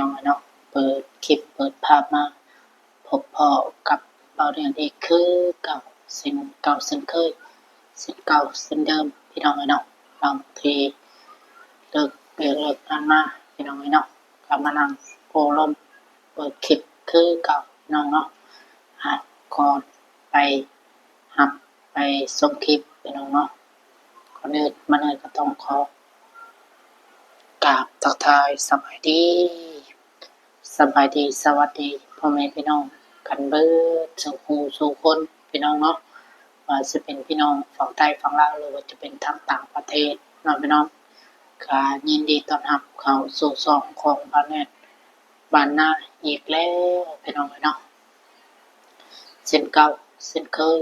ນ້ອງເນາະ ເປີດຄລິບເປີດພາບມາພົບພໍ້ກັບບ່າວເດືອນອີກຄືເກົ່າ ເຊັ່ນເກົ່າເຊັ່ນເຄີຍ ເຊັ່ນເກົ່າເຊັ່ນເດີມ ພີ່ນ້ອງເອີຍເນາະ. ບາງທີເລີກວຽກເລີກງານມາ ພີ່ນ້ອງເອີຍເນາະ ກໍມານັ່ງໂອ້ລົມເປີດຄລິບຄືເກົ່າ ພີ່ນ້ອງເນາະ. ອາ ກ່ອນໄປຮັບໄປຊົມຄລິບ ພີ່ນ້ອງເນາະ ກ່ອນອື່ນມາເນີຍກໍຕ້ອງຂໍ ກາບທັກທາຍສະບາຍດີ ສະບາຍດີ ສະຫວັດດີພໍ່ແມ່ພີ່ນ້ອງກັນເບິດສູ່ຜູ້ສູ່ຄົນ ພີ່ນ້ອງເນາະ ວ່າຊິເປັນພີ່ນ້ອງຝັ່ງໄທຝັ່ງລາວ ຫຼືວ່າຈະເປັນທາງຕ່າງປະເທດເນາະ ພີ່ນ້ອງ. ກະຍິນດີຕ້ອນຮັບເຂົ້າສູ່ຊ່ອງຂອງບ່າວແນດບ້ານນາອີກແລ້ວ ພີ່ນ້ອງເອີຍເນາະ ເຊັ່ນເກົ່າເຊັ່ນເຄີຍ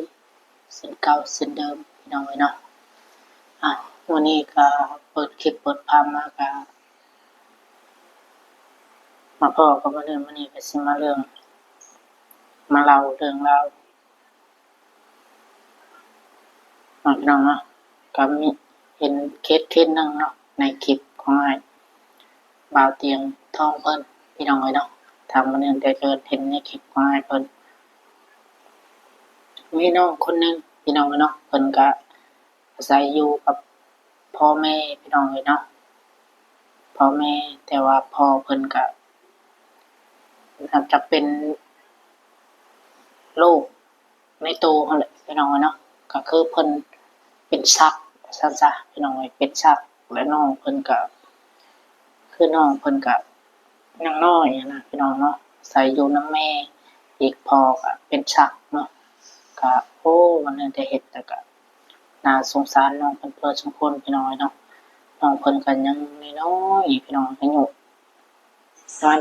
ເຊັ່ນເກົ່າເຊັ່ນເດີມ ພີ່ນ້ອງເອີຍເນາະ. ອາ ມື້ນີ້ກະເປີດຄລິບເປີດພາບມາກະມາພໍ້ກັບມື້ນີ້ ມື້ນີ້ກະຊິມາເລື່ອງ ມາເລົ່າເລື່ອງລາວເນາະ ພີ່ນ້ອງເນາະ. ກະມີ ເຫັນເຄສເຄສໜຶ່ງເນາະ ໃນຄລິບຂອງອ້າຍບ່າວຕຽງທອງເພິ່ນ ພີ່ນ້ອງເອີຍເນາະ. ທາງມື້ນີ້ໄດ້ເລີດເຫັນໃນຄລິບຂອງອ້າຍເພິ່ນ ມີນ້ອງຄົນໜຶ່ງ ພີ່ນ້ອງເອີຍເນາະ ເພິ່ນກະອາໄສຢູ່ກັບພໍ່ແມ່ ພີ່ນ້ອງເອີຍເນາະ ພໍ່ແມ່ ແຕ່ວ່າພໍ່ເພິ່ນກະ ອາດຈະເປັນໂລກໃນໂຕຫັ້ນແຫຼະ ພີ່ນ້ອງເອີຍເນາະ. ກະຄືເພິ່ນເປັນຊັກວ່າຊັ້ນຊະ ພີ່ນ້ອງເອີຍ ເປັນຊັກ ແລະ ນ້ອງເພິ່ນກະ ຄືນ້ອງເພິ່ນກະຍັງນ້ອຍຫັ້ນນະ ພີ່ນ້ອງເນາະ ອາໄສຢູ່ນຳແມ່ ອີກພໍ່ກະເປັນຊັກເນາະ. ກະ ໂອ້ ວັນໜຶ່ງໄດ້ເຫັນແລ້ວກະໜ້າສົງສານນ້ອງເພິ່ນພໍສົມຄວນ ພີ່ນ້ອງເອີຍເນາະ. ນ້ອງເພິ່ນກະຍັງນ້ອຍໆ ພີ່ນ້ອງ ອາຍຸປະມານ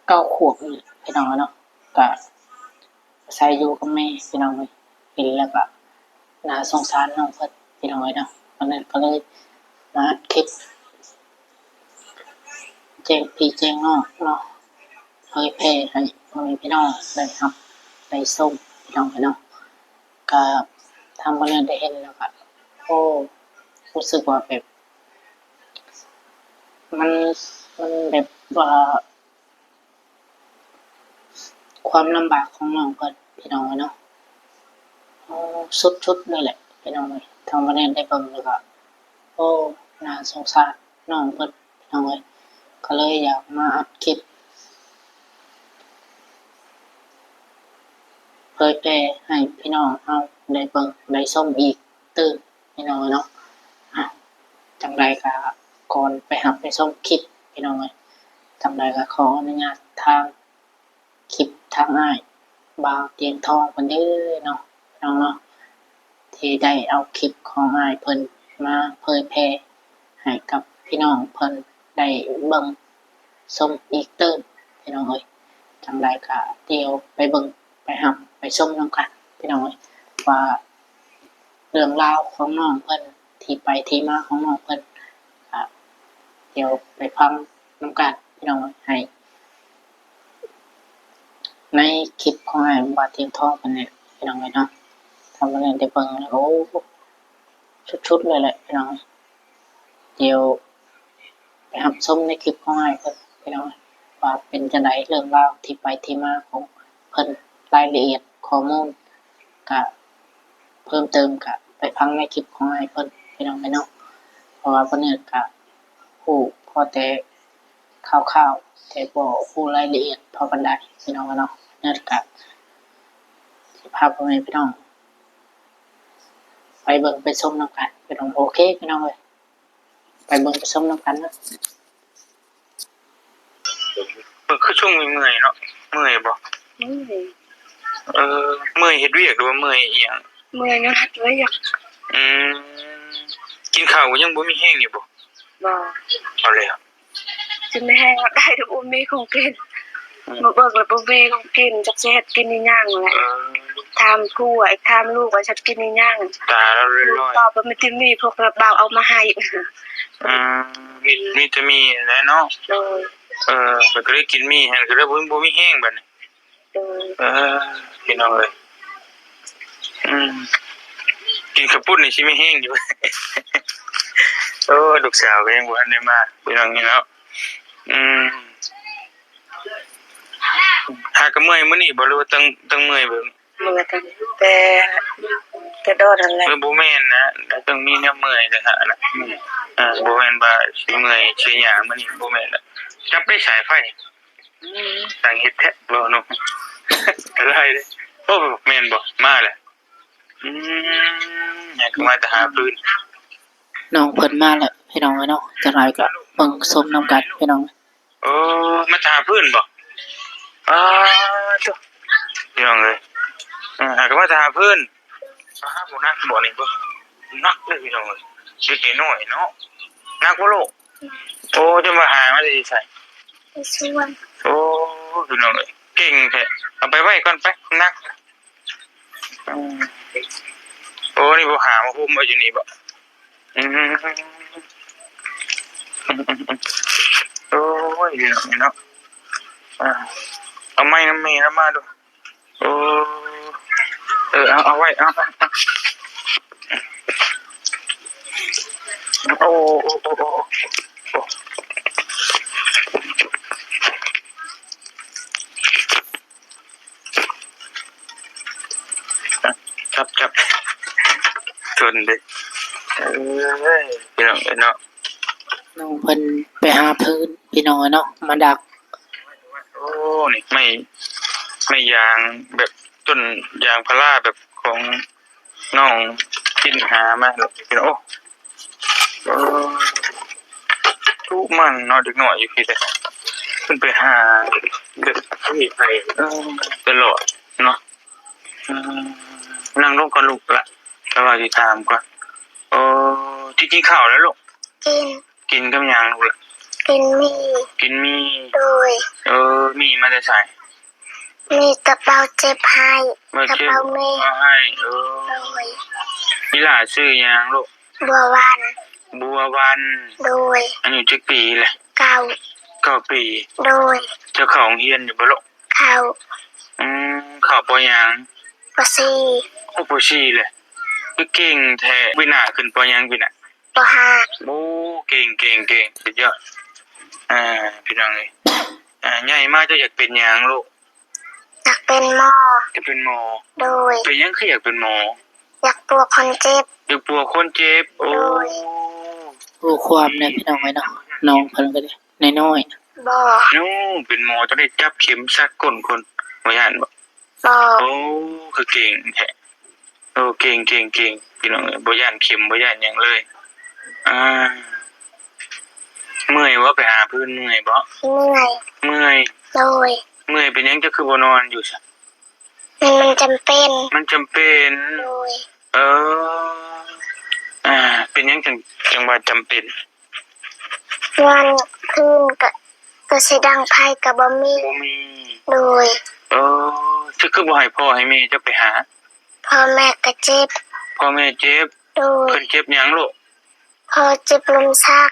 ເກົ້າຂວບນີ້ ພີ່ນ້ອງເອີຍເນາະ. ກະ ອາໄສຢູ່ກັບແມ່ ພີ່ນ້ອງເອີຍ ເຫັນແລ້ວກະໜ້າສົງສານນ້ອງເພິ່ນ ພີ່ນ້ອງເອີຍເນາະ. ວັນນັ້ນກໍເລີຍມາອັດຄລິບແຈ້ງພີ່ແຈ້ງນ້ອງເນາະ ເຜີຍແຜ່ໃຫ້ພໍ່ແມ່ພີ່ນ້ອງໄດ້ຮັບໄດ້ຊົມ ພີ່ນ້ອງເອີຍເນາະ. ກະທາງບ່າວແນດໄດ້ເຫັນແລ້ວກະ ໂອ້ ຮູ້ສຶກວ່າແບບ ມັນ ມັນແບບວ່າ ຄວາມລຳບາກຂອງນ້ອງເພິ່ນ ພີ່ນ້ອງເອີຍເນາະ ໂອ້ ສຸດໆ ເລີຍແຫຼະ ພີ່ນ້ອງເອີຍ. ທາງບ່າວແນດໄດ້ເບິ່ງແລ້ວກໍ ໂອ້ ໜ້າສົງສານນ້ອງເພິ່ນ ພີ່ນ້ອງເອີຍ. ກໍເລີຍຢາກມາອັດຄລິບເຜີຍແຜ່ໃຫ້ພີ່ນ້ອງເຮົາໄດ້ເບິ່ງໄດ້ຊົມອີກຕື່ມ ພີ່ນ້ອງເອີຍເນາະ. ອາ ຈັ່ງໃດກໍກ່ອນໄປຮັບໄປຊົມຄລິບ ພີ່ນ້ອງເອີຍ ຈັ່ງໃດກໍຂໍອະນຸຍາດທາງຄລິບທາງອ້າຍບ່າວຕຽງທອງເພິ່ນເດີເນາະ ພີ່ນ້ອງເນາະ ທີ່ໄດ້ເອົາຄລິບຂອງອ້າຍເພິ່ນມາເຜີຍແຜ່ໃຫ້ກັບພີ່ນ້ອງເພິ່ນໄດ້ເບິ່ງຊົມອີກຕື່ມ ພີ່ນ້ອງເອີຍ. ຈັ່ງໃດກໍດຽວໄປເບິ່ງ ໄປຮັບໄປຊົມນຳກັນ ພີ່ນ້ອງເອີຍ ວ່າເລື່ອງລາວຂອງນ້ອງເພິ່ນ ທີ່ໄປທີ່ມາຂອງນ້ອງເພິ່ນ ກໍດຽວໄປຟັງນຳກັນ ພີ່ນ້ອງເອີຍ. ໃຫ້ໃນຄລິບຂອງອ້າຍບ່າວຕຽງທອງເພິ່ນນີ້ ພີ່ນ້ອງເອີຍເນາະ ທາງມື້ນີ້ໄດ້ເບິ່ງແລ້ວ ໂອ້ ສຸດໆ ເລີຍແຫຼະ ພີ່ນ້ອງ. ດຽວໄປຮັບຊົມໃນຄລິບຂອງອ້າຍເພິ່ນ ພີ່ນ້ອງ ວ່າເປັນຈັ່ງໃດ ເລື່ອງລາວທີ່ໄປທີ່ມາຂອງເພິ່ນ ລາຍລະອຽດຂໍ້ມູນກະເພີ່ມເຕີມ ກະໄປຟັງໃນຄລິບຂອງອ້າຍເພິ່ນ ພີ່ນ້ອງເອີຍເນາະ. ເພາະວ່າບ່າວແນດກະຮູ້ພໍແຕ່ຄ່າວໆ ແຕ່ບໍ່ຮູ້ລາຍລະອຽດພໍປານໃດ ພີ່ນ້ອງເອີຍເນາະ. ແນດກະຊິພາພໍ່ແມ່ພີ່ນ້ອງ ໄປເບິ່ງໄປຊົມນຳກັນ ພີ່ນ້ອງ. ໂອເຄ ພີ່ນ້ອງເອີຍ ໄປເບິ່ງໄປຊົມນຳກັນເນາະ. ເອີ ຄືຊ່ວງນີ້ເມື່ອຍເນາະ ເມື່ອຍບໍ່? ເມື່ອຍ ເອີ ເມື່ອຍເຮັດວຽກ ຫຼືວ່າເມື່ອຍອີ່ຫຍັງ? ເມື່ອຍຍ້ອນເຮັດວຽກ. ອືມ ກິນເຂົ້າກໍຍັງບໍ່ມີແຮງຢູ່ບໍ່? ບໍ່. ເອົາແລ້ວ ຊິມີແຮງໄດ້ ບໍ່ມີຂອງກິນ. ອືມ ມາເບິ່ງແລ້ວບໍ່ມີຂອງກິນ ຈັກຊິເຮັດກິນອີ່ຫຍັງແຫຼະ. ເອີ ຖາມຜົວ ຖາມລູກວ່າຊິກິນອີ່ຫຍັງ ຕາລາວລອຍໆ ຕອບວ່າມີແຕ່ໝີ່ ພວກລາວເບົາເອົາມາໃຫ້. ອືມ ມີ ມີແຕ່ໝີ່ແຫຼະເນາະ. ໂດຍ ເອີ ເພິ່ນກໍເລີຍກິນໝີ່ຫັ້ນ ກໍເລີຍບໍ່ ບໍ່ມີແຮງບັດນີ້. ໂດຍ ເອີ ພີ່ນ້ອງເອີຍ ອືມ ກິນເຂົ້າປຸ້ນນີ້ຊິມີແຮງຢູ່. ໂອ້ ລູກສາວກໍຍັງບໍ່ທັນໄດ້ມາ ພີ່ນ້ອງເອີຍເນາະ. ອືມ ຫາກະເມື່ອຍມື້ນີ້ບໍ່ ຫຼືວ່າຕັ້ງ ຕັ້ງເມື່ອຍແບບນີ້? ເມື່ອຍຕັ້ງແຕ່ ແຕ່ດອນນັ້ນແຫຼະ. ເອີ ບໍ່ແມ່ນນະ ຕ້ອງມີແນວເມື່ອຍຕ່າງຫາກນະ. ເອີ ບໍ່ແມ່ນວ່າຊິເມື່ອຍຊິຫຍັງມື້ນີ້ ບໍ່ແມ່ນນະ. ຈັບໄດ້ສາຍໄຟ ອືມ ຊ່າງເຮັດແທ້ເວົ້າເນາະ ຫຼາຍເດ້. ໂອ້ ແມ່ນບໍ່ ມາແລ້ວ. ອືມ ຫາກະມາແຕ່ຫາຟືນ. ນ້ອງເພິ່ນມາແລ້ວພີ່ນ້ອງເອີຍເນາະ. ຈັກໜ້ອຍກະເບິ່ງຊົມນຳກັນພີ່ນ້ອງ. ໂອ້ ມາຫາຟືນບໍ່? ອ້າ ໂທ້ ພີ່ນ້ອງເອີຍ ຫາກະມາຫາຟືນ. ອ້າ ບໍ່ໜັກບໍ່ນີ້ ເບິ່ງ ໜັກເດ້ພີ່ນ້ອງເອີຍ. ເດັກນ້ອຍເນາະ. ໜັກບໍ່ລູກ? ໂອ້ ຈະມາຫາມາແຕ່ໃສ? ໄປສວນ. ໂອ້ ພີ່ນ້ອງເອີຍ ເກັ່ງແທ້. ເອົາໄປໄວ້ກ່ອນໄປ ໜັກ. ອືມ ໂອ້ ນີ້ບໍ່ຫາມາໂຮມໄວ້ຢູ່ນີ້ບໍ່? ອືມ ໂອ້ຍ ພີ່ນ້ອງເນາະ. ອ່າ ເອົາໄມ້ນຳແມ່ລາວມາດູ. ໂອ້ ເອີ ເອົາ ເອົາໄວ້ ເອົາ ເອົາ ເອົາ. ໂອ້ ໂອ້ ໂອ້ ໂອ້ ໂອ້. ຈັບ ຈັບ ທົນເດ້. ເອີຍ ພີ່ນ້ອງເອີຍເນາະ ນ້ອງເພິ່ນໄປຫາຟືນພີ່ນ້ອງເອີຍເນາະ ມາດັກ. ໂອ້ ນີ້ໄມ້ ໄມ້ຢາງ ແບບຕົ້ນຢາງພາລາ ແບບຂອງ ນ້ອງກິນຫາມາແລ້ວພີ່ນ້ອງ. ໂອ້ ເອີ ດຸມັນເນາະ ເດັກນ້ອຍຢູ່ພີ້ເດ້. ເພິ່ນໄປຫາແບບ ເອີ ຕະຫຼອດເນາະ. ເອີ ນັ່ງລົງກ່ອນລູກຫຼະ ແຕ່ວ່າຊິຖາມກ່ອນ. ໂອ້ ກິນ ກິນເຂົ້າແລ້ວລູກ? ກິນ. ກິນກັບຫຍັງລູກຫຼະ? ກິນໝີ່. ກິນໝີ່. ໂດຍ. ເອີ ໝີ່ມາແຕ່ໃສ? ມີກະເປົາເຈັບໃຫ້ ເປົາເຈັບໃຫ້. ເອີ ໂດຍ. ອີ່ຫຼ້າຊື່ຫຍັງລູກ? ບົວວັນ. ບົວວັນ. ໂດຍ. ອາຍຸຈັກປີແຫຼະ? ເກົ້າ. ເກົ້າປີ. ໂດຍ. ເຈົ້າເຂົ້າໂຮງຮຽນຢູ່ບໍ່ລູກ? ເຂົ້າ. ອືມ ເຂົ້າ ປໍ ຫຍັງ? ປໍສີ່. ໂອ້ ປໍສີ່ແຫຼະ ຄືເກັ່ງແທ້. ປີໜ້າຂຶ້ນ ປໍ ຫຍັງປີໜ້າ? ປໍຫ້າ. ໂອ້ ເກັ່ງ ເກັ່ງ ເກັ່ງ ສຸດຍອດ. ອ່າ ພີ່ນ້ອງເອີຍ ອ່າ ໃຫຍ່ມາເຈົ້າຢາກເປັນຫຍັງລູກ? ຢາກເປັນໝໍ. ຢາກເປັນໝໍ. ໂດຍ. ເປັນຫຍັງຄືຢາກເປັນໝໍ? ຢາກປົວຄົນເຈັບ. ຢາກປົວຄົນເຈັບ. ໂອ້ ໂດຍ. ຮູ້ຄວາມແດ່ພີ່ນ້ອງເອີຍເນາະ ນ້ອງເພິ່ນກະໄດ້ນ້ອຍໆ. ບໍ່. ໂອ້ ເປັນໝໍຕ້ອງໄດ້ຈັບເຂັມສັກກົ້ນຄົນ ບໍ່ຢ້ານບໍ່? ບໍ່. ໂອ້ ຄືເກັ່ງແທ້. ໂອ້ ເກັ່ງ ເກັ່ງ ເກັ່ງ ພີ່ນ້ອງເອີຍ ບໍ່ຢ້ານເຂັມ ບໍ່ຢ້ານຫຍັງເລີຍ. ອ່າ ເມື່ອຍບໍ່? ໄປຫາຟືນເມື່ອຍບໍ່? ເມື່ອຍ. ເມື່ອຍ. ໂດຍ. ເມື່ອຍເປັນຫຍັງເຈົ້າຄືບໍ່ນອນຢູ່ຊະ? ມັນ ມັນຈຳເປັນ. ມັນຈຳເປັນ. ໂດຍ. ເອີ ອ່າ ເປັນຫຍັງຈັ່ງ ຈັ່ງວ່າຈຳເປັນ? ນອນຄືນກະ ກະຊິດັງໄຟກະບໍ່ມີ. ບໍ່ມີ. ໂດຍ. ເອີ ເຈົ້າຄືບໍ່ໃຫ້ພໍ່ໃຫ້ແມ່ເຈົ້າໄປຫາ? ພໍ່ແມ່ກະເຈັບ. ພໍ່ແມ່ເຈັບ. ໂດຍ. ເພິ່ນເຈັບຫຍັງລູກ? ພໍ່ເຈັບລົມຊັກ.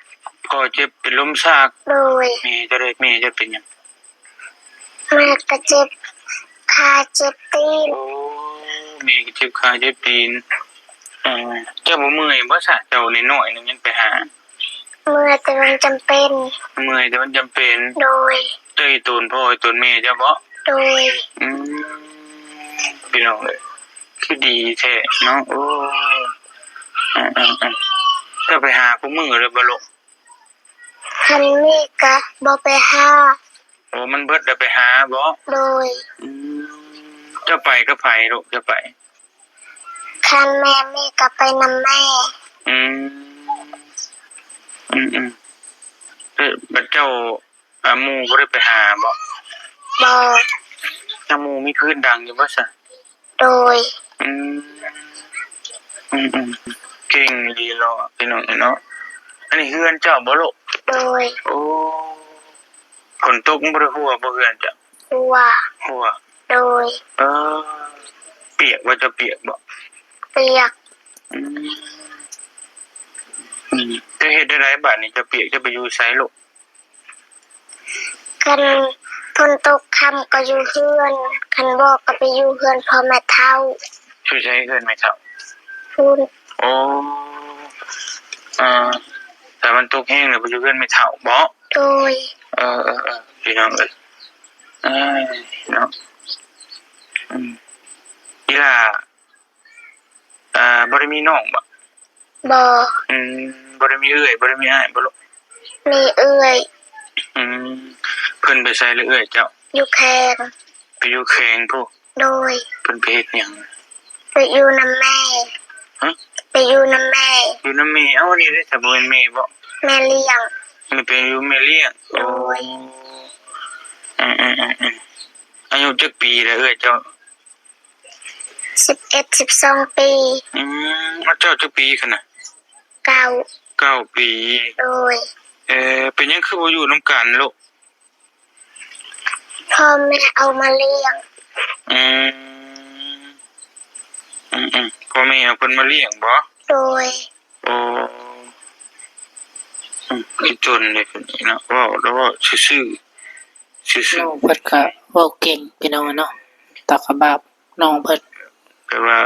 ພໍ່ເຈັບເປັນລົມຊັກ. ໂດຍ. ແມ່ເຈົ້າເດ ແມ່ເຈົ້າເປັນຫຍັງ? ແມ່ກະເຈັບຂາເຈັບຕີນ. ໂອ້ ແມ່ກະເຈັບຂາເຈັບຕີນ. ເອີ ເຈົ້າບໍ່ເມື່ອຍບໍ່ຊະ? ເຈົ້ານ້ອຍໆ ຍັງໄປຫາ. ເມື່ອຍແຕ່ມັນຈຳເປັນ. ເມື່ອຍແຕ່ມັນຈຳເປັນ. ໂດຍ. ເຈົ້າອີ່ຕົນພໍ່ອີ່ຕົນແມ່ເຈົ້າບໍ? ໂດຍ. ອືມ ພີ່ນ້ອງເອີຍ ຄືດີແທ້ເນາະ. ໂອ້ ອືມໆ ເຈົ້າໄປຫາຄູ່ມື້ເລີຍບໍລູກ? ຄັນມີກະບໍ່ໄປຫາ. ໂອ້ ມັນເບິດແລ້ວໄປຫາບໍ? ໂດຍ. ອືມ ເຈົ້າໄປກັບໃຜລູກ? ເຈົ້າໄປ ຄັນແມ່ມີກະໄປນຳແມ່. ອືມ ອືມໆ ເອີ ບາດເຈົ້າ ອາ ໝູ່ບໍ່ໄດ້ໄປຫາບໍ? ບໍ່. ນຳໝູ່ມີຄືນດັງຢູ່ບໍ່ຊະ? ໂດຍ. ອືມ ອືມໆ ເກັ່ງອີ່ຫຼີເນາະ ພີ່ນ້ອງເນາະ. ອັນນີ້ເຮືອນເຈົ້າບໍລູກ? ໂດຍ. ໂອ້ ຝົນຕົກມັນບໍ່ໄດ້ຮົ່ວບໍ່ເຮືອນເຈົ້າ? ຮົ່ວ. ຮົ່ວ. ໂດຍ. ເອີ ປຽກບໍ່? ເຈົ້າປຽກບໍ່? ປຽກ. ອືມ ອືມ ເຈົ້າເຮັດແນວໃດບາດນີ້? ເຈົ້າປຽກ ເຈົ້າໄປຢູ່ໃສລູກ? ຄັນຝົນຕົກຄ່ຳກະຢູ່ເຮືອນ ຄັນບໍ່ກະໄປຢູ່ເຮືອນພໍ່ແມ່ເຖົ້າ. ຢູ່ໃສເຮືອນແມ່ເຖົ້າ? ພຸ້ນ. ໂອ້ ອ່າ ແຕ່ມັນຕົກແຮງແລ້ວໄປຢູ່ເຮືອນແມ່ເຖົ້າບໍ? ໂດຍ. ເອີໆໆ ພີ່ນ້ອງເອີຍ ເອີ ເນາະ ອືມ ອີ່ຫຼ້າ ອ່າ ບໍ່ໄດ້ມີນ້ອງບໍ? ບໍ່. ອືມ ບໍ່ໄດ້ມີເອື້ອຍ ບໍ່ໄດ້ມີອ້າຍບໍລູກ? ມີເອື້ອຍ. ອືມ ເພິ່ນໄປໃສລະເອື້ອຍເຈົ້າ? ຢູ່ແຂວງ. ໄປຢູ່ແຂວງພຸ້ນ? ໂດຍ. ເພິ່ນໄປເຮັດຫຍັງ? ໄປຢູ່ນຳແມ່. ຮະ? ໄປຢູ່ນຳແມ່. ຢູ່ນຳແມ່. ເອົ້າ ອັນນີ້ເດ້ ແຕ່ບໍ່ແມ່ນແມ່ບໍ? ແມ່ລ້ຽງ. ແມ່ ໄປຢູ່ແມ່ລ້ຽງ. ໂດຍ. ໂອ້ ອືມໆໆໆ ອາຍຸຈັກປີລະເອື້ອຍເຈົ້າ? ສິບເອັດ ສິບສອງປີ. ອືມ ເຈົ້າຈັກປີຫັ້ນນະ? ເກົ້າ. ເກົ້າປີ. ໂດຍ. ເອີ ເປັນຫຍັງຄືບໍ່ຢູ່ນຳກັນລູກ? ພໍ່ແມ່ເອົາມາລ້ຽງ. ອືມ ອືມໆ ພໍ່ແມ່ເອົາເພິ່ນມາລ້ຽງບໍ? ໂດຍ. ໂອ້ ອືມ ອີ່ຕົນນີ້ເນາະ ເວົ້າແລ້ວເວົ້າຊື່ໆ ຊື່ໆ. ນ້ອງເພິ່ນກະເວົ້າເກັ່ງພີ່ນ້ອງເນາະ ຕາກະບາບນ້ອງເພິ່ນ ແບບວ່າ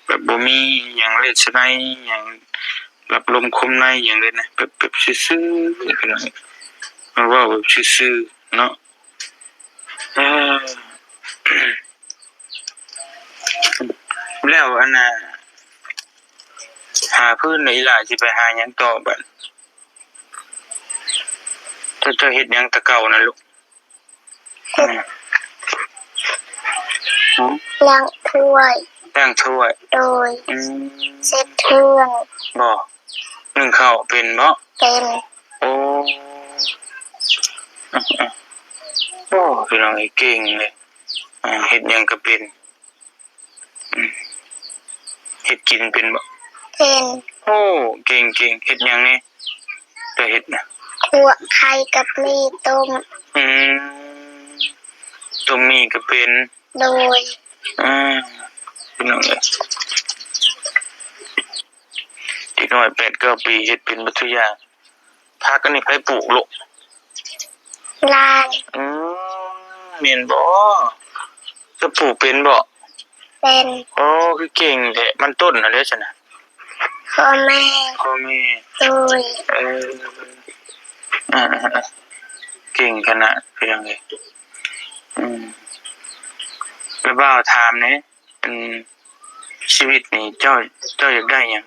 ແບບບໍ່ມີຫຍັງເລດສະໄນຫຍັງ ລັບລົມຄົມໃນຫຍັງເລີຍນະ ແບບ ແບບຊື່ໆ ພີ່ນ້ອງ ມາເວົ້າແບບຊື່ໆເນາະ. ເອີ ແລ້ວອັນນ່າ ຫາພື້ນແລ້ວ ອີ່ຫຼ້າຊິໄປຫາຫຍັງຕໍ່ບາດ? ເຈົ້າ ເຈົ້າເຮັດຫຍັງແຕ່ເກົ່ານັ້ນລູກ? ອືມ ລ້າງຖ້ວຍ. ລ້າງຖ້ວຍ. ໂດຍ. ອືມ ເຊັດເຮືອນ. ບໍ່ ໜຶ້ງເຂົ້າເປັນບໍ່? ເປັນ. ໂອ້ ອືມໆ ໂອ້ ພີ່ນ້ອງເອີຍ ເກັ່ງເລີຍ ເຮັດຫຍັງກະເປັນ. ອືມ ເຮັດກິນເປັນບໍ່? ເປັນ. ໂອ້ ເກັ່ງໆ ເຮັດຫຍັງແດ່ ເຈົ້າເຮັດນະ? ຂົ້ວໄຂ່ກັບໝີ່ຕົ້ມ. ອືມ ຕົ້ມໝີ່ກະເປັນ. ໂດຍ. ອືມ ພີ່ນ້ອງເອີຍ ເດັກນ້ອຍແປດເກົ້າປີ ເຮັດເປັນເບິດທຸກຢ່າງ. ຜັກອັນນີ້ໃຜປູກລູກ? ຫຼານ. ອືມ ແມ່ນບໍ? ເຈົ້າປູກເປັນບໍ? ເປັນ. ໂອ້ ຄືເກັ່ງແທ້. ມັນຕົ້ນຫັ້ນເດ້ຊັ້ນນະ? ພໍ່ແມ່. ພໍ່ແມ່. ໂດຍ. ເອີ ເກັ່ງຂະໜາດ ພີ່ນ້ອງເອີຍ. ອືມ ແລ້ວບ່າວຖາມແດ່ ອັນ ຊີວິດນີ້ເຈົ້າ ເຈົ້າຢາກໄດ້ຫຍັງ?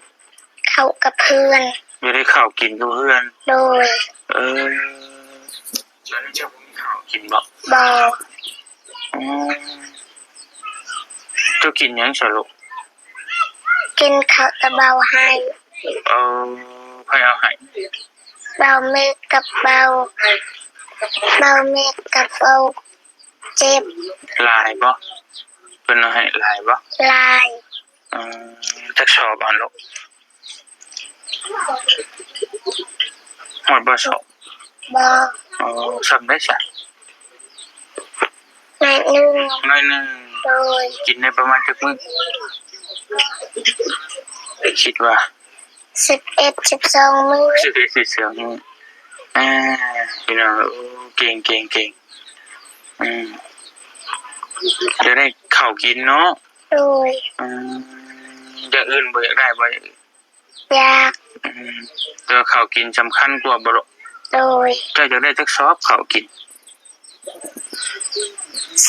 ເຂົ້າກັບເຮືອນ. ຢາກໄດ້ເຂົ້າກິນກັບເຮືອນ. ໂດຍ. ເອີ ແລ້ວເຈົ້າບໍ່ມີເຂົ້າກິນບໍ? ບໍ່. ອືມ ເຈົ້າກິນຫຍັງຊະລູກ? ກິນເຂົ້າແຕ່ເບົາໃຫ້. ເອີ ໃຜເອົາໃຫ້? ເບົາເມັກກັບເບົາ ເບົາເມັກກັບເບົາເຈັບ. ຫຼາຍບໍ່? ເພິ່ນເອົາໃຫ້ຫຼາຍບໍ່? ຫຼາຍ. ອືມ ຈັກສອບຫັ້ນລູກ? ຮອດບໍ່ສອບ? ບໍ່. ອໍ ສ່ຳໃດຊະ? ໜ້ອຍໜຶ່ງ. ໜ້ອຍໜຶ່ງ. ໂດຍ. ກິນໄດ້ປະມານຈັກມື້? ຄິດວ່າ ສິບເອັດ ສິບສອງມື້. ສິບເອັດ ສິບສອງມື້. ອ່າ ພີ່ນ້ອງ ໂອ້ ເກັ່ງ ເກັ່ງ ເກັ່ງ. ອືມ ຢາກໄດ້ເຂົ້າກິນເນາະ. ໂດຍ. ອືມ ຢ່າງອື່ນບໍ່ຢາກໄດ້ບໍ່? ຢາກ. ອືມ ແຕ່ວ່າເຂົ້າກິນສຳຄັນກວ່າບໍ່ລູກ? ໂດຍ. ເຈົ້າຢາກໄດ້ຈັກສອບເຂົ້າກິນ?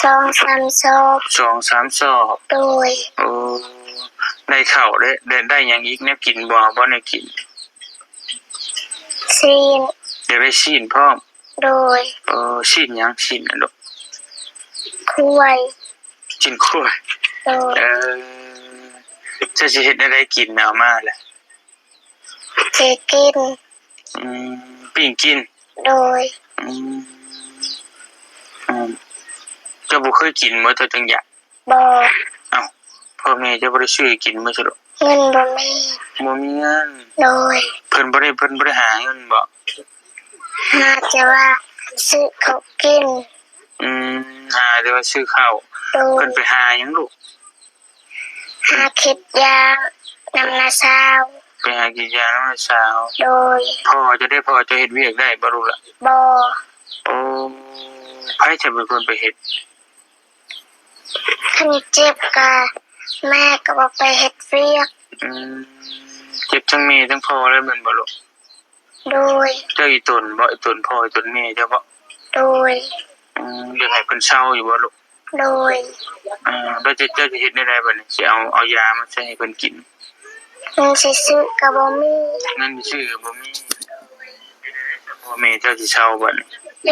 ສອງສາມສອບ. ສອງສາມສອບ. ໂດຍ. ໂອ້ ໄດ້ເຂົ້າ ໄດ້ ໄດ້ ໄດ້ຫຍັງອີກ ແນວກິນບໍ່? ບໍ່ ແນວກິນ. ຊີ້ນ. ຢາກໄດ້ຊີ້ນພ້ອມ? ໂດຍ. ເອີ ຊີ້ນຫຍັງ? ຊີ້ນຫຍັງລູກ? ຄວາຍ. ຊີ້ນຄວາຍ. ໂດຍ. ເອີ ເຈົ້າຊິເຮັດແນວໃດກິນ ເອົາມາລະ? ຊິກິນ. ອືມ ປີ້ງກິນ. ໂດຍ. ອືມ ອືມ ເຈົ້າບໍ່ເຄີຍກິນບໍ່ ເຈົ້າຈຶ່ງຢາກ? ບໍ່. ເອົ້າ ພໍ່ແມ່ເຈົ້າບໍ່ໄດ້ຊື້ໃຫ້ກິນບໍ່ຊະລູກ? ເງິນບໍ່ມີ. ບໍ່ມີເງິນ. ໂດຍ. ເພິ່ນບໍ່ໄດ້ ເພິ່ນບໍ່ໄດ້ຫາເງິນບໍ? ຫາແຕ່ວ່າຊື້ເຂົ້າກິນ. ອືມ ຫາແຕ່ວ່າຊື້ເຂົ້າ. ໂດຍ. ເພິ່ນໄປຫາຫຍັງລູກ? ຫາເກັບຢາງນຳນ້າສາວ. ໄປຫາເກັບຢາງນຳນ້າສາວ. ໂດຍ. ພໍ່ເຈົ້າເດ້ ພໍ່ເຈົ້າເຮັດວຽກໄດ້ບໍ່ລູກລະ? ບໍ່. ໂອ້ ໃຜຈະເປັນຄົນໄປເຮັດ? ຄັນເຈັບກະແມ່ກະບໍ່ໄປເຮັດວຽກ. ອືມ ເຈັບທັງແມ່ທັງພໍ່ເລີຍແມ່ນບໍ່ລູກ? ໂດຍ. ເຈົ້າອີ່ຕົນບໍ? ອີ່ຕົນພໍ່ ອີ່ຕົນແມ່ເຈົ້າບໍ? ໂດຍ. ອືມ ຢາກໃຫ້ເພິ່ນເຊົາຢູ່ບໍ່ລູກ? ໂດຍ. ເອີ ແລ້ວເຈົ້າ ເຈົ້າຊິເຮັດແນວໃດບັດນີ້? ຊິເອົາ ເອົາຢາມາໃສ່ໃຫ້ເພິ່ນກິນ? ເງິນຊິຊື້ກໍບໍ່ມີ. ເງິນຊິຊື້ກໍບໍ່ມີ. ພໍ່ແມ່ເຈົ້າຊິເຊົາບັດນີ້? ເ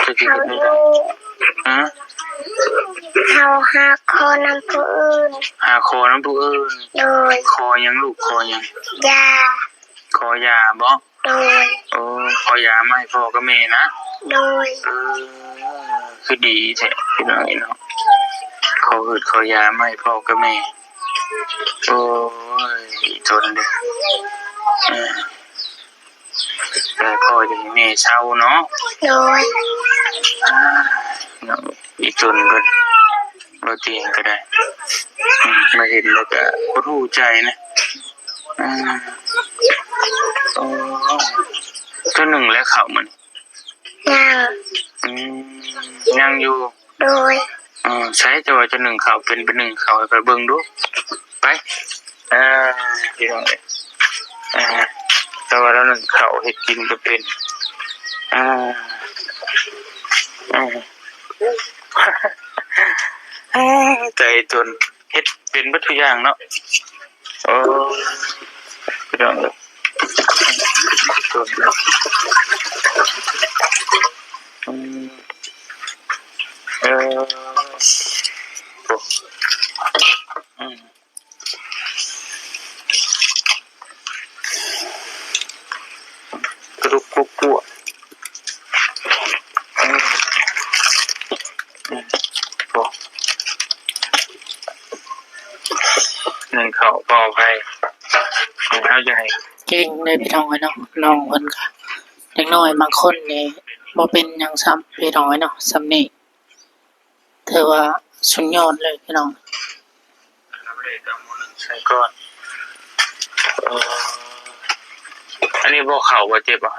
ຈົ້າຊິເຮັດແນວໃດ? ຮະ? ເຮົາຫາຂໍນຳຜູ້ອື່ນ. ຫາຂໍນຳຜູ້ອື່ນ? ໂດຍ. ຂໍຫຍັງລູກ? ຂໍຫຍັງ? ຢາ. ຂໍຢາບໍ? ໂດຍ. ໂອ້ ຂໍຢາມາໃຫ້ພໍ່ກັບແມ່ນະ? ໂດຍ. ເອີ ຄືດີແທ້ພີ່ນ້ອງເອີຍເນາະ ຂໍເກີດຂໍຢາມາໃຫ້ພໍ່ກັບແມ່. ໂອ້ຍ ອີ່ຕົນເດ້ ເອີ ແຕ່ພໍ່ຢາກໃຫ້ແມ່ເຊົາເນາະ. ໂດຍ. ອາ ເນາະ ອີ່ຕົນເພິ່ນ ບໍ່ຕຽງກໍໄດ້ ອືມ ມາເຫັນແລ້ວກໍຫົດຫູ່ໃຈນະ. ອືມ ໂອ້ ເຈົ້າໜຶ້ງແລ້ວເຂົ້າມື້ນີ້? ຍັງ. ອືມ ຍັງຢູ່? ໂດຍ. ເອີ ໃສ ເຈົ້າວ່າເຈົ້າໜຶ້ງເຂົ້າເປັນ ໄປໜຶ້ງເຂົ້າໃຫ້ຂ້ອຍເບິ່ງດູ ໄປ. ເອີ ພີ່ນ້ອງເອີຍ ເອີ ແຕ່ວ່າລາວໜຶ້ງເຂົ້າເຮັດກິນກໍເປັນ. ເອີ ເອີ ໃຈຈົນ ເຮັດເປັນເບິດທຸກຢ່າງເນາະ. ໂອ້ ພີ່ນ້ອງເອີຍ ອືມ ເອີ ໂອ້ ອືມ ກະດູກກົວໆ. ອືມ ອືມ ໂອ້ ໜຶ້ງເຂົ້າ ຂໍອະໄພ ເຮົາຢາກໃຫ້ ເກັ່ງເລີຍພີ່ນ້ອງເອີຍເນາະ ນ້ອງເພິ່ນກະ ເດັກນ້ອຍບາງຄົນນີ້ບໍ່ເປັນຫຍັງຊ້ຳພີ່ນ້ອງເອີຍເນາະ ສ່ຳນີ້ ຖືວ່າສຸດຍອດເລີຍພີ່ນ້ອງ. ເອົາໜ້ຳເລກເອົາໝໍ້ໜຶ້ງໃສ່ກ່ອນ. ເອີ ອັນນີ້ບໍ່ເຂົ້າບໍ່ເຈັບບໍ່?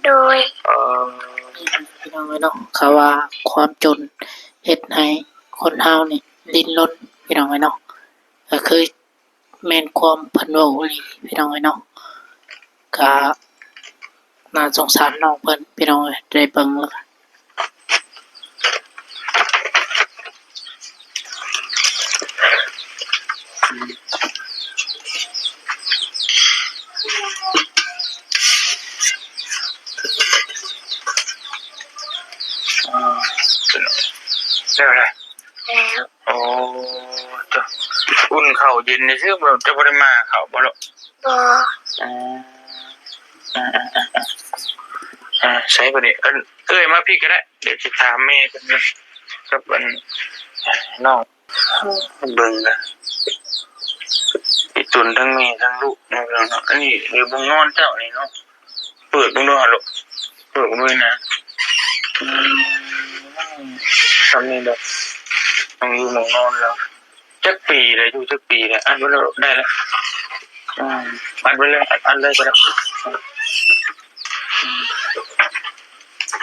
ໂດຍ. ເອີ ພີ່ນ້ອງເອີຍເນາະ ເຂົາວ່າຄວາມຈົນເຮັດໃຫ້ຄົນເຮົານີ້ດີ້ນລົນພີ່ນ້ອງເອີຍເນາະ ກໍຄື ແມ່ນຄວາມເພິ່ນເວົ້າອີ່ຫຼີພີ່ນ້ອງເອີຍເນາະ ກະໜ້າສົງສານນ້ອງເພິ່ນພີ່ນ້ອງເອີຍ ໄດ້ເບິ່ງແລ້ວກະ ອືມ ແລ້ວແຫຼະ ແລ້ວ. ໂອ້ ເຈົ້າ ອຸ່ນເຂົ້າເຢັນຊື່ໆ ເຈົ້າບໍ່ໄດ້ມາເຂົ້າບໍ່ລູກ? ບໍ່. ອືມ ອືມໆ ໃສບັດນີ້ ເອີ້ນເອື້ອຍມາພີ້ກໍໄດ້ ດຽວຊິຖາມແມ່ເພິ່ນກັບອັນນ້ອງ ເບິ່ງນະ ອີ່ຕົນທັງແມ່ທັງລູກເນາະ ພີ່ນ້ອງເນາະ. ອັນນີ້ຢູ່ບ່ອນນອນເຈົ້ານີ້ເນາະ. ເປີດເບິ່ງດູຫາລູກ ເປີດເບິ່ງນະ. ອືມ ຊ່ຳນີ້ແຫຼະ ຕ້ອງຢູ່ໝ່ອງນອນແລ້ວ. ຈັກປີແລ້ວ? ຢູ່ຈັກປີແລ້ວ? ອັດໄວ້ໂລດ ໄດ້ແລ້ວ. ອືມ ອັດໄວ້ເລີຍ ອັດເລີຍກໍໄດ້. ອືມ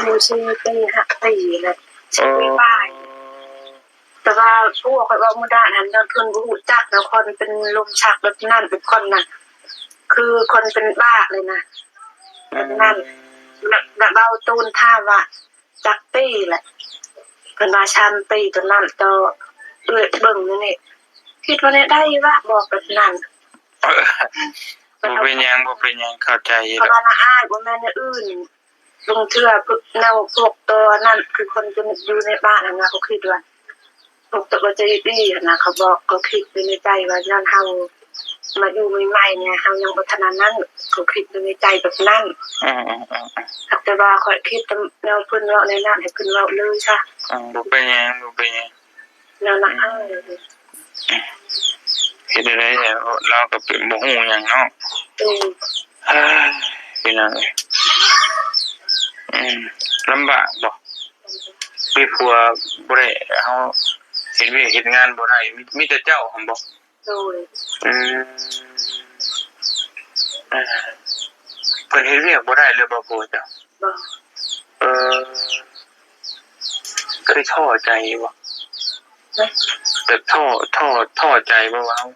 ຢູ່ສີ່ປີ ຫ້າປີແລ້ວ. ໂອ້ ສີ່ປີປາຍ. ແຕ່ວ່າຜົວຂ້ອຍເວົ້າມື້ດານຫັ້ນ ຍ້ອນເພິ່ນບໍ່ຮູ້ຈັກນະ ຄົນເປັນລົມຊັກແບບນັ້ນ ເປັນຄົນນະ ຄືຄົນເປັນບ້າເລີຍນະ ແບບນັ້ນ. ແລ້ວ ແລ້ວເວົ້າຕູນຖາມວ່າຈັກປີແຫຼະ ເພິ່ນວ່າຊາມປີ ຕອນນັ້ນຕໍ່ເອື້ອຍເບິ່ງຢູ່ນີ້ ຄິດວ່າແນວໃດວະ ບອກແບບນັ້ນ. ບໍ່ເປັນຫຍັງ ບໍ່ເປັນຫຍັງ ເຂົ້າໃຈຢູ່ດອກ. ເພາະວ່ານ້າອ້າຍ ບໍ່ແມ່ນແນວອື່ນ. ບາງເທື່ອພວກແນວພວກໂຕນັ້ນ ຄືຄົນຢູ່ໃນບ້ານຫັ້ນນະ ເຂົາຄິດວ່າພວກໂຕບໍ່ໃຈດີຫັ້ນນະ ເຂົາບອກ ເຂົາຄິດຢູ່ໃນໃຈວ່າຍ້ອນເຮົາມາຢູ່ໃໝ່ໆນີ້ ເຮົາຍັງບໍ່ທັນອັນນັ້ນ ເຂົາຄິດຢູ່ໃນໃຈແບບນັ້ນ. ອືມໆໆໆ ຫາກແຕ່ວ່າຂ້ອຍຄິດແນວເພິ່ນເວົ້າແນວນັ້ນ ໃຫ້ເພິ່ນເວົ້າເລີຍຊະ. ອືມ ບໍ່ເປັນຫຍັງ ບໍ່ເປັນຫຍັງ. ແນວລະ ອືມ ອ້າຍ ເຮັດແນວໃດລາວກໍເປັນ ບໍ່ຮູ້ຫຍັງເນາະ. ອືມ ເອີ ພີ່ນ້ອງເອີຍ ອືມ ລຳບາກບໍ່? ມີຜົວບໍ່ໄດ້ ເຮົາເຮັດວຽກເຮັດງານບໍ່ໄດ້ ມີ ມີແຕ່ເຈົ້າຫັ້ນບໍ່? ໂດຍ. ອືມ ເອີ ເພິ່ນເຮັດວຽກບໍ່ໄດ້ເລີຍບໍ່ ຜົວເຈົ້າ? ບໍ່. ເອີ ເຄີຍທໍ້ໃຈຢູ່ບໍ່? ແບບທໍ້ ທໍ້ ທໍ້ໃຈບໍ່ວ່າເຮົາ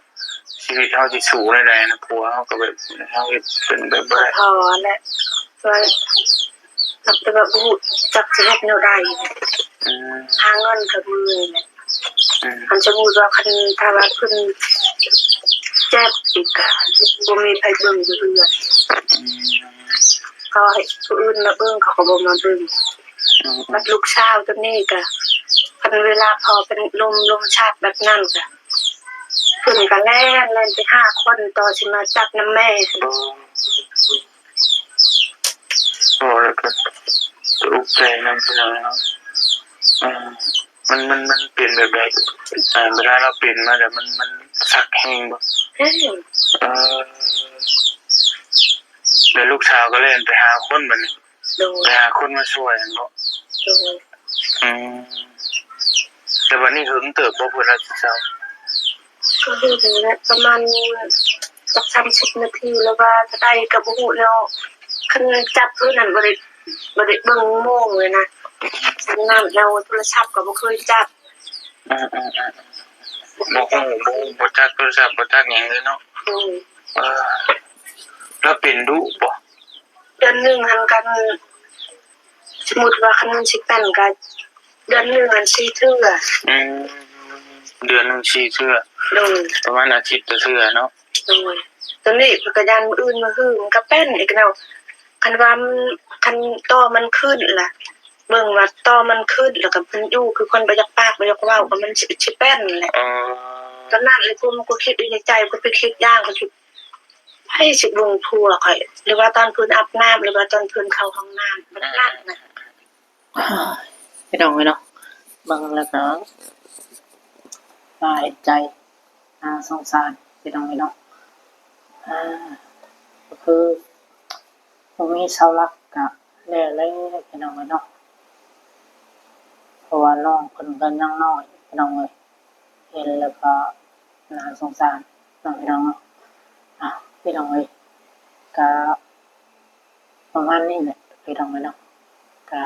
ຊີວິດເຮົາຊິສູ້ແນວໃດນະ ຜົວເຮົາກໍແບບ ເຮົາເຮັດເປັນແບບບໍ່ໄດ້. ທໍ້ແຫຼະ ວ່າ ແຕ່ວ່າບໍ່ຮູ້ຈັກຊິເຮັດແນວໃດ ອືມ ຫາເງິນກໍເມື່ອຍແຫຼະ ອືມ ຄັນສົມມຸດວ່າ ຄັນຖ້າວ່າເພິ່ນເຈັບອີກກໍບໍ່ມີໃຜເບິ່ງຢູ່ເຮືອນ ອືມ ເຂົາໃຫ້ຜູ້ອື່ນມາເບິ່ງ ເຂົາກໍບໍ່ມາເບິ່ງ ອືມ ບັດລູກສາວຕົວນີ້ກໍ ຄັນເວລາພໍ່ເປັນລົມ ລົມຊັກແບບນັ້ນກໍ ເພິ່ນກໍແລ່ນ ແລ່ນໄປຫາຄົນຕໍ່ຊິມາຈັບນຳແມ່ ໂອ້ ເວົ້າແລ້ວກໍຕົກໃຈນຳ ພີ່ນ້ອງເນາະ ເອີ ມັນ ມັນ ມັນເປັນແບບໃດ? ເວລາລາວເປັນມາແລ້ວ ມັນ ມັນສັກແຮງບໍ່? ແຮງ ເອີ ແລ້ວລູກສາວກໍແລ່ນໄປຫາຄົນບັດນີ້ ໂດຍ ໄປຫາຄົນມາຊ່ວຍຫັ້ນບໍ? ໂດຍ ອືມ ແຕ່ບັດນີ້ເຫິງເຕີບບໍ່ ເພິ່ນລາວຊິເຊົາ? ກໍເຫັນແຫຼະ ປະມານຈັກສາມສິບນາທີ ຫຼືວ່າເທົ່າໃດກໍບໍ່ຮູ້ແລ້ວ ຄັນຈັບຄືນັ້ນບໍ່ໄດ້ ບໍ່ໄດ້ເບິ່ງໂມງເລີຍນະ ສຳນັ້ນແລ້ວໂທລະສັບກໍບໍ່ເຄີຍຈັບ ອືມໆໆ ບໍ່ຮູ້ ບໍ່ຮູ້ ບໍ່ຈັກໂທລະສັບ ບໍ່ຈັກຫຍັງເລີຍເນາະ ອືມ ເອີ ລາວເປັນດຸບໍ່? ເດືອນໜຶ່ງຫັ້ນ ຄັນ ສົມມຸດວ່າຄັນມັນຊິເປັນກໍເດືອນໜຶ່ງຫັ້ນສີ່ເທື່ອ ອືມ ເດືອນໜຶ່ງສີ່ເທື່ອ ໂດຍ ປະມານອາທິດລະເທື່ອເນາະ ໂດຍ ຕອນນີ້ເພິ່ນກໍຢ້ານມື້ອື່ນມື້ຮືມັນກໍເປັນອີກແລ້ວ ຄັນວ່າມັນ ຄັນຕໍ່ມັນຂຶ້ນລະ ເບິ່ງວ່າຕໍ່ມັນຂຶ້ນ ແລ້ວກໍເພິ່ນຢູ່ຄືຄົນບໍ່ຢາກປາກບໍ່ຢາກເວົ້າ ກໍມັນຊິ ຊິເປັນແຫຼະ ອໍ ຕອນນັ້ນລະ ກູ ກູຄິດຢູ່ໃນໃຈ ກູໄປຄິດຢ່າງ ກູຄິດ ໃຜຊິເບິ່ງຜົວຂ້ອຍ ຫຼືວ່າຕອນເພິ່ນອາບນ້ຳ ຫຼືວ່າຕອນເພິ່ນເຂົ້າຫ້ອງນ້ຳ ແບບນັ້ນນະ ພີ່ນ້ອງເອີຍເນາະ ເບິ່ງແລ້ວກໍໜ້າເຫັນໃຈ ໜ້າສົງສານ ພີ່ນ້ອງເອີຍເນາະ ອາ ກໍຄືບໍ່ມີເສົາຫຼັກກໍແລ້ວແຫຼະ ພີ່ນ້ອງເອີຍເນາະ ເພາະວ່ານ້ອງເພິ່ນກໍຍັງນ້ອຍ ພີ່ນ້ອງເອີຍ ເຫັນແລ້ວກໍໜ້າສົງສານເນາະ ພີ່ນ້ອງເນາະ ອາ ພີ່ນ້ອງເອີຍ ກໍ ປະມານນີ້ແຫຼະ ພີ່ນ້ອງເອີຍເນາະ ກະ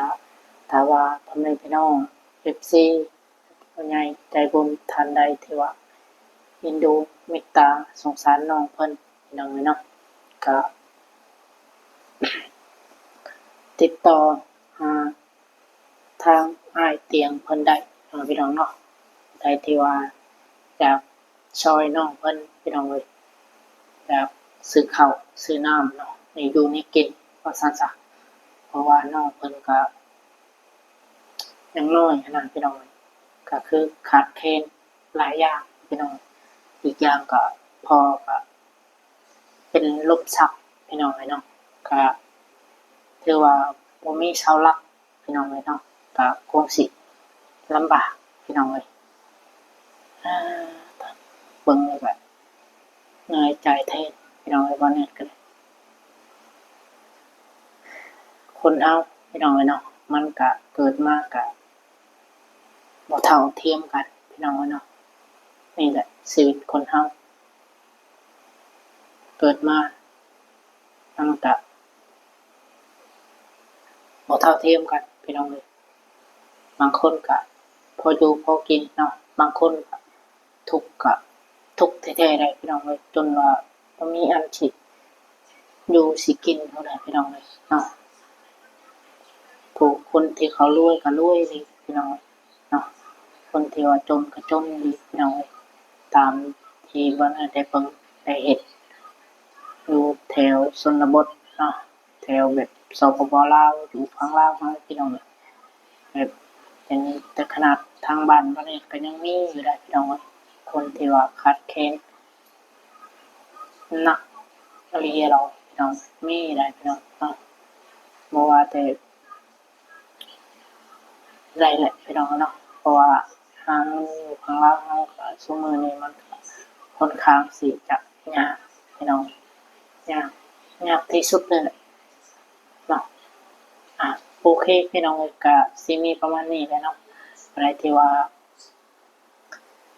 ຖ້າວ່າພໍ່ແມ່ພີ່ນ້ອງ ເອັຟຊີ ຜູ້ໃຫຍ່ໃຈບຸນທ່ານໃດທີ່ວ່າເອັນດູເມດຕາສົງສານນ້ອງເພິ່ນ ພີ່ນ້ອງເອີຍເນາະ ກະຕິດຕໍ່ຫາ ທາງອ້າຍຕຽງເພິ່ນໄດ້ເນາະ ພີ່ນ້ອງເນາະ ໃຜທີ່ວ່າຢາກຊ່ອຍນ້ອງເພິ່ນ ພີ່ນ້ອງເອີຍ ຢາກຊື້ເຂົ້າຊື້ນ້ຳເນາະ ໃຫ້ຢູ່ໃຫ້ກິນ ວ່າຊັ້ນຊະ ເພາະວ່ານ້ອງເພິ່ນກະຍັງນ້ອຍຫັ້ນນະ ພີ່ນ້ອງເອີຍ ກະຄືຂາດແຄນຫຼາຍຢ່າງ ພີ່ນ້ອງ ອີກຢ່າງກະພໍ່ກະ ເປັນລົມຊັກ ພີ່ນ້ອງເອີຍເນາະ ກະຖືວ່າບໍ່ມີເສົາຫຼັກ ພີ່ນ້ອງເອີຍເນາະ ກະຄົງຊິລຳບາກ ພີ່ນ້ອງເອີຍ ອາ ເບິ່ງແລ້ວກະເໜື່ອຍໃຈແທ້ ພີ່ນ້ອງເອີຍ ບໍ່ແນ່ກໍໄດ້ ຄົນເຮົາ ພີ່ນ້ອງເອີຍເນາະ ມັນກະເກີດມາກະບໍ່ເທົ່າທຽມກັນ ພີ່ນ້ອງເອີຍເນາະ ນີ້ແຫຼະຊີວິດຄົນເຮົາ ເກີດມາ ມັນກະບໍ່ເທົ່າທຽມກັນ ພີ່ນ້ອງເອີຍ ບາງຄົນກະພໍຢູ່ພໍກິນເນາະ ບາງຄົນກະທຸກ ກະທຸກແທ້ໆ ໄດ໋ ພີ່ນ້ອງເອີຍ ຈົນວ່າບໍ່ມີອັນຊິຢູ່ຊິກິນພຸ້ນແຫຼະ ພີ່ນ້ອງເອີຍເນາະ ຜູ້ຄົນທີ່ເຂົາລວຍກະລວຍອີ່ຫຼີ ພີ່ນ້ອງເອີຍ ເນາະ ຄົນທີ່ວ່າຈົນກໍຈົນອີ່ຫຼີ ພີ່ນ້ອງເອີຍ ຕາມທີ່ບໍ່ໄດ້ເບິ່ງໄດ້ເຫັນ ຢູ່ແຖວຊົນນະບົດເນາະ ແຖວແບບ ສປປ ລາວ ຢູ່ຝັ່ງລາວເຮົາ ພີ່ນ້ອງເອີຍ ແບບເຫັນ ແຕ່ຂະໜາດທາງບ້ານບໍ່ແນ່ກໍຍັງມີຢູ່ໄດ໋ ພີ່ນ້ອງເອີຍ ຄົນທີ່ວ່າຂາດແຄນໜັກອີ່ຫຼີດອກ ພີ່ນ້ອງ ມີໄດ໋ ພີ່ນ້ອງເນາະ ບໍ່ວ່າແຕ່ ໄດ້ແຫຼະພີ່ນ້ອງເນາະ ເພາະວ່າຫາເງິນຢູ່ຝັ່ງລາວເຮົາກໍຊຸມື້ນີ້ມັນກໍຄ່ອນຂ້າງຊິຈະຍາກພີ່ນ້ອງ ຍາກ ຍາກທີ່ສຸດເລີຍແຫຼະເນາະ ອາ ໂອເຄພີ່ນ້ອງເອີຍ ກໍຊິມີປະມານນີ້ແຫຼະເນາະ ໃຜທີ່ວ່າ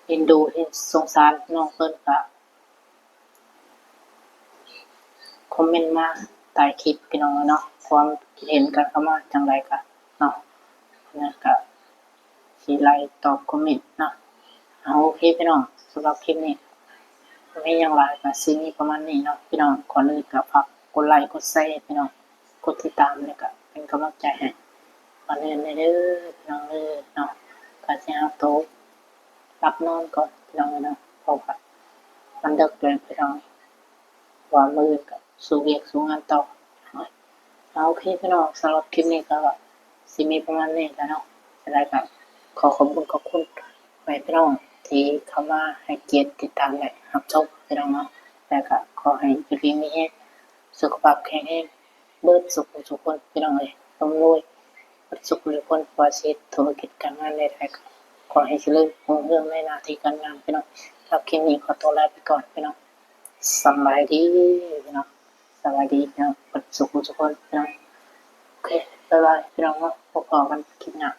ເອັນດູເຫັນສົງສານນ້ອງເພິ່ນກໍ ຄອມເມັນມາໃຕ້ຄລິບພີ່ນ້ອງເນາະ ຄວາມຄິດເຫັນກັນເຂົ້າມາຈັ່ງໃດກະເນາະ ນັ້ນກະຊິໄລ່ຕອບຄອມເມັນເນາະ ເອົາ ໂອເຄພີ່ນ້ອງ ສຳລັບຄລິບນີ້ບໍ່ມີຫຍັງຫຼາຍ ກະຊິມີປະມານນີ້ເນາະພີ່ນ້ອງ ກ່ອນອື່ນກະຝາກກົດໄລ້ກົດແຊພີ່ນ້ອງ ກົດຕິດຕາມ ແລ້ວກະ ເປັນກຳລັງໃຈໃຫ້ ກ່ອນອື່ນເດີພີ່ນ້ອງເດີເນາະ ກໍຊິຫາໂຕຫຼັບນອນກ່ອນພີ່ນ້ອງເອີຍເນາະ ເພາະວ່າມັນເດິກແລ້ວພີ່ນ້ອງ ວ່າມື້ອື່ນກໍສູ້ວຽກສູ້ງານຕໍ່. ເອົາ ໂອເຄພີ່ນ້ອງ ສຳລັບຄລິບນີ້ກໍຊິມີປະມານນີ້ແຫຼະເນາະ. ຈັ່ງໃດກໍຂໍຂອບຄຸນຂອບຄຸນພໍ່ແມ່ພີ່ນ້ອງທີ່ເຂົ້າມາໃຫ້ກຽດຕິດຕາມ ແລະ ຮັບຊົມພີ່ນ້ອງເນາະ. ແລ້ວກໍຂໍໃຫ້ຢູ່ດີມີແຮງ ສຸຂະພາບແຂງແຮງ ເບິດສຸຂູສຸຄົນພີ່ນ້ອງເອີຍ ລ່ຳລວຍເບິດສຸຂູສຸຄົນ ບໍ່ວ່າຊິເຮັດທຸລະກິດການງານໃດໆ ກໍຂໍໃຫ້ຈະເລີນຮຸ່ງເຮືອງໃນໜ້າທີ່ການງານພີ່ນ້ອງ. ສຳລັບຄລິບນີ້ຂໍຕົວລາໄປກ່ອນພີ່ນ້ອງ ສຳບາຍດີພີ່ນ້ອງ ສະບາຍດີພີ່ນ້ອງ ເບິດສຸຂູສຸຄົນພີ່ນ້ອງ. ໂອເຄ ບາຍບາຍພີ່ນ້ອງເນາະ ພົບພໍ້ກັນຄລິບໜ້າ.